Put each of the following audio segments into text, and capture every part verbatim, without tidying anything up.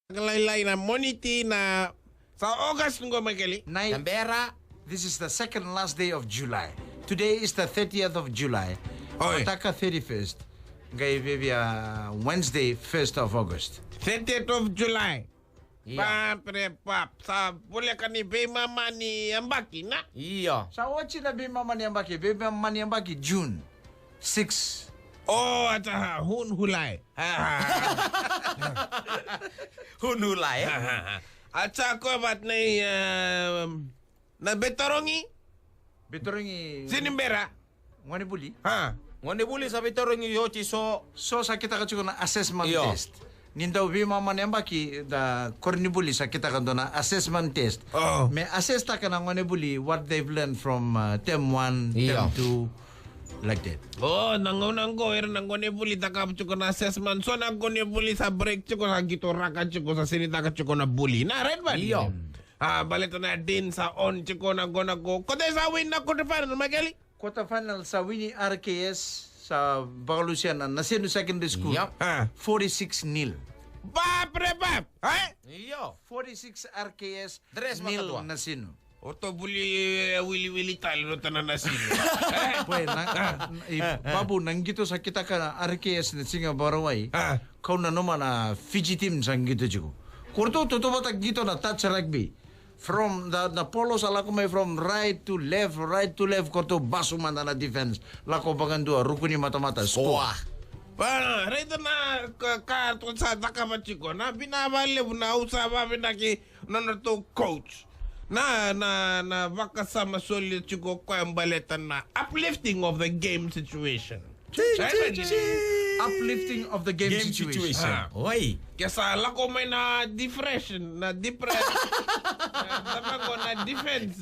Lailai na Moniti na sa August qo, Michael. Nai. Tambera. This is the second last day of July. Today is the thirtieth of July. Oi. Mataka thirty-first. Qai vevia Wednesday, first of August. Thirtieth of July. Io. Pap re pap. Sa voleka ni veimama ni yabaki na? Io. Sa oti na veimama ni yabaki. Veimama ni yabaki June six. O, ata, hun hulai. Hun hulai, e? Ata, ko vat nei, em, na veitarogi? Veitarogi. Sini bera. Gone vuli. Ha. Gone vuli sa veitarogi oti so. So sa kitaka tiko na assessment test. Ni dau veimama na yabaki, da koronivuli sa kitaka dua na assessment test. O. Me assess taka na gone vuli what they've learned from, uh, term one, term two, like that. O, na gauna qo, era na gone vuli takava tiko na assessment. So na gone vuli sa break tiko, sa qito raka tiko, sa sinitaka tiko na vuli. Na, right, man? Io. A, baleta na dean sa on tiko na gauna qo. Ko te sa win na quarter final, Michael? Quarter final sa wini R K S, sa vakalusia na Nasenu Secondary School. Yep. A. Forty-six nil. Bap re bap, e? Io. Forty-six R K S, nil Nasenu. O to vuli, e, wiliwili tale rota na Nasenu. Boy, na, i, Babu, na qito sa kitaka na R K S na siga Vakarauwai. A. Kau nanuma na Fiji team sa qito tiko. Ko ratou tautauvata qito na touch rugby. From the, the polo sa lako mai from right to left, right to left, ko ratou basu mada na defense. Lako vakadua, ruku ni matamata, score. Score. Va, raica na ka, ka ratou sa cakava tiko. Na vinaka vakalevu na, au sa vavinaki na nodratou coach. Na, na, na vakasama soli tiko koya baleta na uplifting of the game situation. Chi, chi, chi. Uplifting of the game situation. Game situation. A. Oi. Ke sa lako mai na depression, na depression. Na, na, na defense.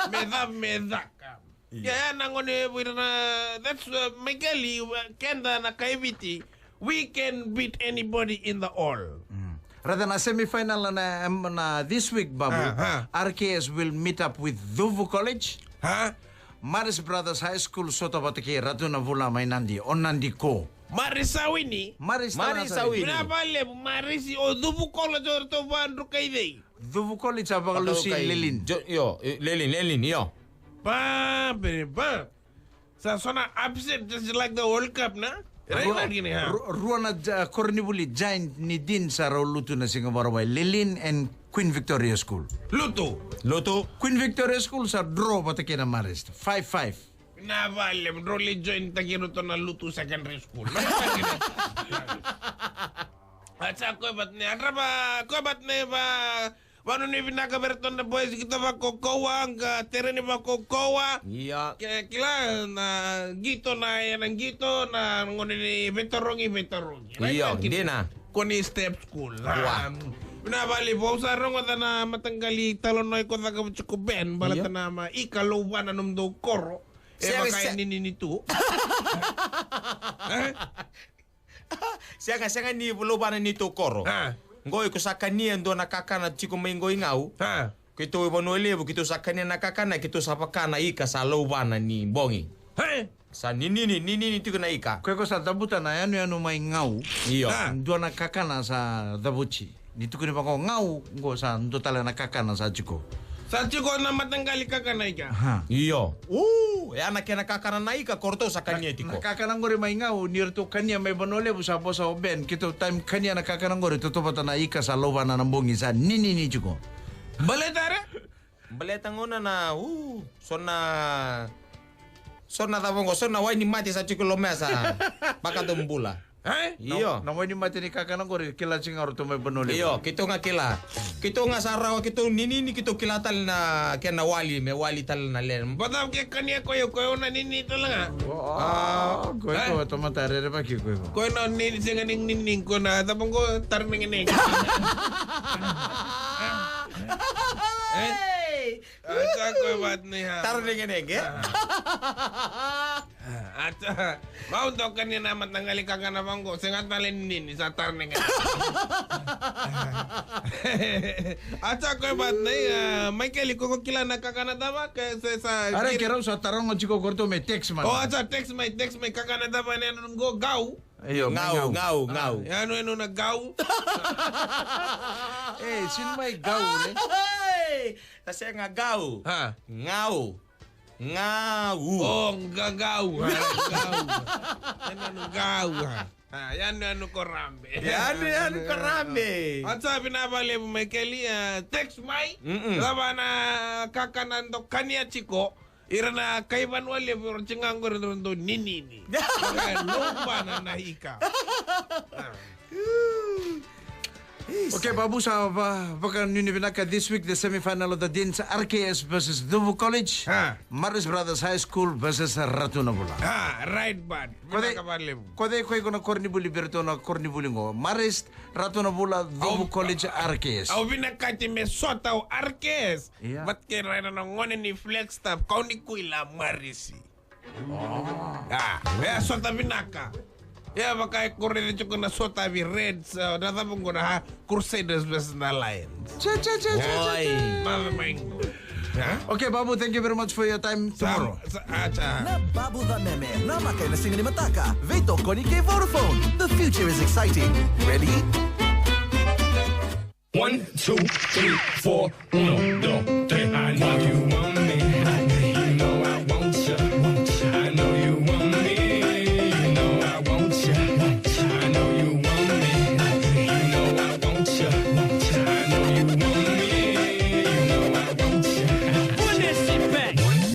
Me ca, me caka. Ia. Ia, ia, na gone vuli na, that's, uh, Michael, uh, keda na kai Viti. We can beat anybody in the all. Mm. Raica na semifinal na, na, na this week, Babu. A, a. R K S will meet up with Cuvu College. A? Marist Brothers High School, sota vata kei Ratu Navula mai Nadi, o Nadi ko. Marist sa wini. Marist sa wini. Vinaka vakalevu, Marist, o Cuvu College o ratou vakadrukai cei? Cuvu College sa vakalusi Lelean. Jo-, io, e, Lelean, Lelean, io. Pa, pe, pa. Sa so na upset just like the World Cup, na? Rua, ru-, rua na, uh, koronivuli giant ni dean sa rau lutu na siga Vakarauwai. Lelean and Queen Victoria School. Lutu. Lutu. Queen Victoria School sa draw vata kei na Marist. Five five. Na vale, drau lai join taki ratou na Lutu Secondary School. A, sa koya vata na, a, drava, koya vata na, va, vanuinui vinaka vei ratou na boys, qito vakaukauwa, qai tereni vakaukauwa. Ia. Ke, kila, na qito na, e na qito, na gone ni veitarogi, veitarogi. Ia, dina. Ko ni step school. Ua. A, vinaka vakalevu, au sa rogoca na mataqali talanoa ko cakava tiko Ben, baleta na ma ika, louvana nomudou koro. E vaka e ninini tu. E? Sega, sega ni louvana ni tou koro. A. Qo iko sa kania e dua na kakana tiko mai qo i Gau. A. Keitou i Vanua Levu, keitou sa kania na kakana, keitou sa vaka na ika sa louvana ni bogi. E? Sa ninini, ninini tiko na ika. Ko iko sa cavuta na yanuyanu mai Gau. Io. A. Dua na kakana sa cavuti. Ni tukuni vaka o Gau, qo sa dua tale na kakana sa tiko. Sa tiko na mataqali kakana ika. Aha. Io. U, e a na kena kakana na ika, ko ratou sa kania tiko. Na kakana qori mai Gau, ni ratou kania mai Vanua Levu sa vosa o Ben, keitou time kania na kakana qori, tautauvata na ika sa louvana na bogi sa ninini tiko. Baleta re? Baleta gauna na, u, so na, so na cava qo, so na wai ni mate sa tiko lomesa. Vakadomobula. E? Io. Na, na wai ni mate ni kakana qori, kila tiko ga o ratou mai Vanua Levu. Io, keitou ga kila. Keitou ga sa rawa, keitou ninini, keitou kila tale na kena wali, me wali tale na lele. Vata ke kania koya, koya na ninini tale ga. O, a, koya, e? Koya tamata rerevaki koya. Koya na ninini, sega ni ninini, koya na cava qo, tara negenege. E? Ei! A, sa koya vata ni ha. Tara negenege. A. A, sa. Mau toka ni na mataqali kakana vaqo. Sega tale ni ni sa tara negenege. A, sa koya vata ni, a, Michael, ko ko kila na kakana cava, ke se sa. Are kiri. Ke rau sa taroga tiko ko ratou me text mai. O, a, sa text mai, text mai kakana cava ni qo Gau. Io, mai Gau, Gau. Gau, Gau. Ah, yanuyanu na Gau. E, sini mai Gau, ne? Ei, sa sega Gau. Ha. Gau. Gau. O, ga-, Gau, ha, Gau. Yanuyanu Gau, ha. Ah, yanuyanu ko Rabe. Yanuyanu ko Rabe. What's up, vinaka vakalevu mai Keli, ah, text mai. Mm-mm. Cava na kakana dou kania tiko? Ira na kai Vanua Levu, ira tiko ga qori dou, dou ninini. Vaka lobana na ika. Ah. Okay, Babu, sa va-, vakanuinui vinaka. This week, the semi-final of the Deans, R K S versus Cuvu College. Ha. Marist Brothers High School versus Ratu na Vula. Ha, right, bud. Ko cei, vinaka vakalevu. Ko cei ko iko na koronivuli vei iratou na koronivuli qo? Marist, Ratu na Vula, Cuvu College, R K S. Au vinakati me sota o R K S. Ia. But ke rai na gone ni Flagstaff, kau ni kuila Marist. Ah, e sota vinaka. Ia, vaka e ko raica tiko na sotavi Reds, ah, na cava qo na, ah, Crusaders versus na Lions. Che, che, che, che, che, che. Oi. Mama mai qo. Ah? Okay, Babu, thank you very much for your time tomorrow. Sa-, sa-, ah, cha. Na Babu Cameme, namaka ena siga ni mataka. Veitokoni kei Vodafone. The future is exciting. Ready? One, two, three, four, uno, dos.